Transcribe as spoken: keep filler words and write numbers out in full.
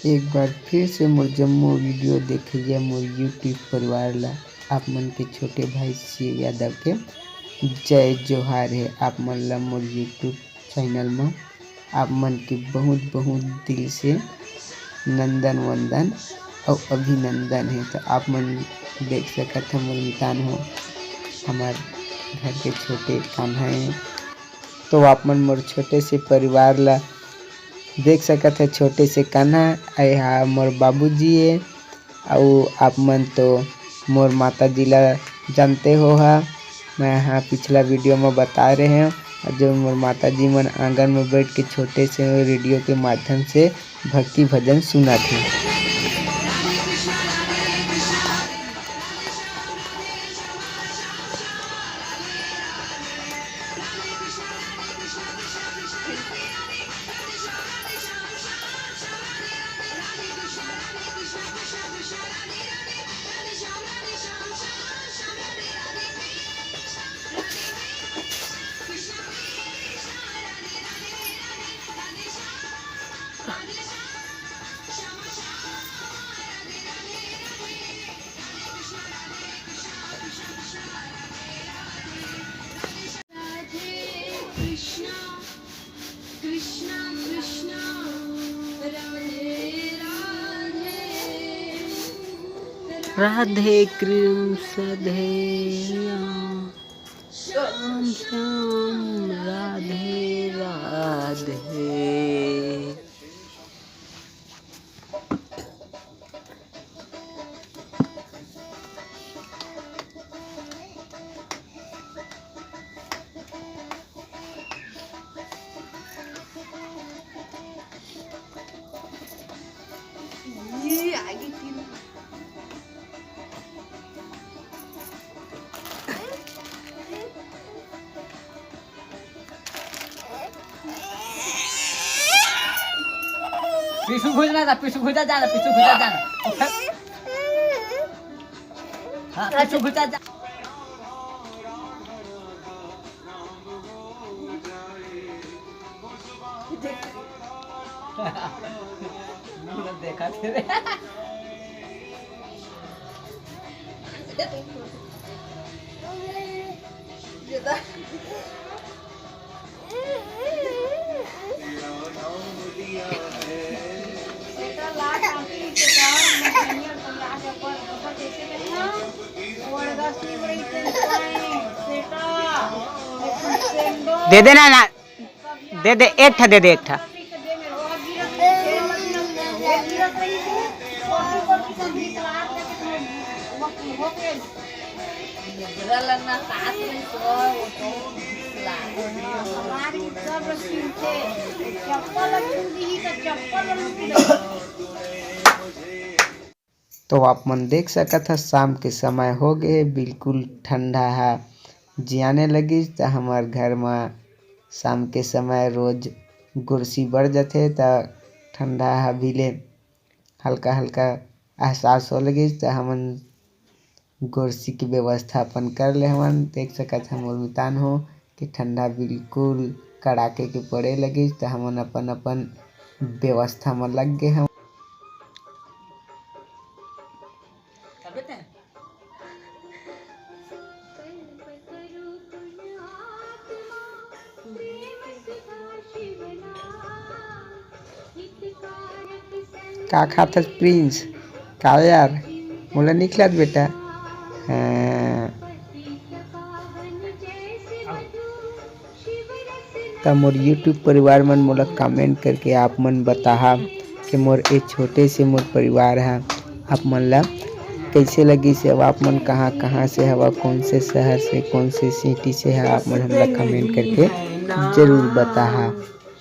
एक बार फिर से मोर जम्मो video देखइया मोर YouTube परिवार ला, आप मन के छोटे भाई शिव यादव के जय जोहार हे। आप मन ला मोर YouTube channel म आप मन के बहुत बहुत दिल से नंदन वंदन अउ अभिनंदन हे। तो आप मन देख सकत हो मोर मितान हो, हमर घर के छोटे कान्हा हे। तो आप मन मोर छोटे से परिवार ला देख सकत हे, छोटे से कान्हा, ए हा मोर बाबूजी ए, अउ आप मन तो मोर माता जी ला जानते हो हा, मैं हा पिछला video म बताए रहे हंव, अउ जो मोर माता जी मन आंगन म बैठ के छोटे से radio के माध्यम से भक्ति भजन सुनत हे। राधे कृष्ण राधे राम श्याम श्याम राधे राधे। पीछू घुस ना जा, पीछू घुस जा, जा ना, पीछू घुस जा, जा ना। हाँ, पीछू घुस जा, जा। देखा तेरे। दे देना ना, दे दे, एक ठा दे दे, एक ठा। तो आप मन देख सकत ह, शाम के समय हो गे हे, बिल्कुल ठंडा ह जियाने लगिस। त हमर घर म शाम के समय रोज गोरसी बर जथे, त ठंडा ह भी ले हल्का हल्का एहसास हो लगिस। त हमन गोरसी के व्यवस्था अपन कर ले हवन। देख सकत ह मोर मितान हो कि ठंडा बिल्कुल कड़ाके के पड़े लगिस, त हमन अपन अपन व्यवस्था म लग गे हवन। का खाथस प्रिंस? का यार, मोला नइ खिलात बेटा? हाँ। त मोर YouTube परिवार मन मोला comment करके आप मन बताहा कि मोर ए छोटे से मोर परिवार ह आप मन ला कइसे लगिस हे, अउ आप मन कहाँ-कहाँ से हवा, कौन से शहर से, कौन से city से ह, आप मन हमला comment करके जरूर बताहा।